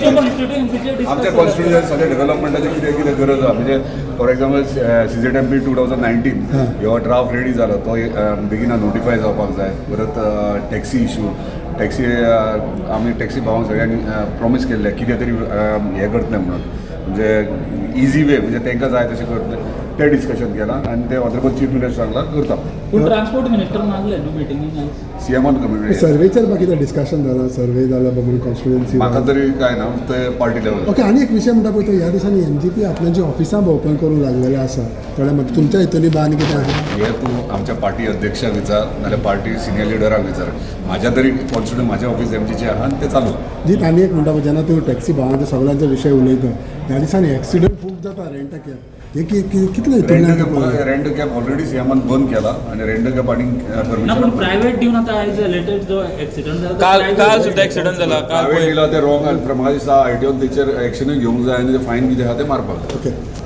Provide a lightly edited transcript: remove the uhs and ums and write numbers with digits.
कॉन्स्टिट्युएन्सीचे. आमच्या कॉन्स्टिट्युशन सगळे डेव्हलपमेंटाची कितें कितें गरज आहा, म्हणजे for example, CZMP 2019 हो ड्राफ्ट रेडी जाला, तो बेगिना नोटिफाय जावपाक जाय. परत टॅक्सी इशू, टॅक्सी, आमी टॅक्सी भावांक सगळ्यांक प्रॉमीस केल्लें कितें तरी हें करतले म्हणून, म्हणजे इजी वे, म्हणजे तांकां जाय तशें करतले. तें डिस्कशन केलां आनी ते ऑनरेबल चीफ मिनिस्टर सांगलां करता. पूण ट्रान्सपोर्ट मिनिस्टर नासले न्हू मिटिंगेक आयज? सीएमान कम्युनिटी. सर्वेचेर बाकी कितें डिस्कशन जाला? सर्वे जाला बघून कॉन्स्टिट्युएन्सी? म्हाका तरी काय ना, ते पार्टी लेवल. ओके, आनी एक विशय म्हणटा पळय तो, ह्या दिसांनी एमजीपी आपल्याचे ऑफिसां ओपन करूंक लागलेले आसा थोड्या मत तुमच्या हितून बा आनी कितें आहा? हे तूं आमच्या पार्टी अध्यक्षाक विचार, नाल्यार पार्टी सिनियर लिडराक विचार. म्हाज्या तरी कॉन्स्टिट्युएंट, म्हाज्या ऑफिस एमजीचे आहा आनी ते चालू. जीत, आनी एक म्हणटा पळय, जेन्ना तूं टॅक्सी भावांचे सगळ्यांचे विशय उलयता, ह्या दिसांनी एक्सिडंट खूब जाता रेंट कॅब, हे कितले हितून? रेंट कॅब ऑलरेडी सीएमान बंद केला आनी रेंट कॅब आनी ना, पूण परमिशन प्रायव्हेट दिवन आतां आयज लेटेस्ट जो एक्सिडंट जाला. काल काल सुद्दां एक्सिडंट जाला काल. प्रायवेट पळय. दिला ते रॉंग आनी म्हाका दिसता आरटीओन तेचेर एक्शनूय घेवंक जाय आनी ते फायन कितें आहा ते मारपाक जाय. ओके.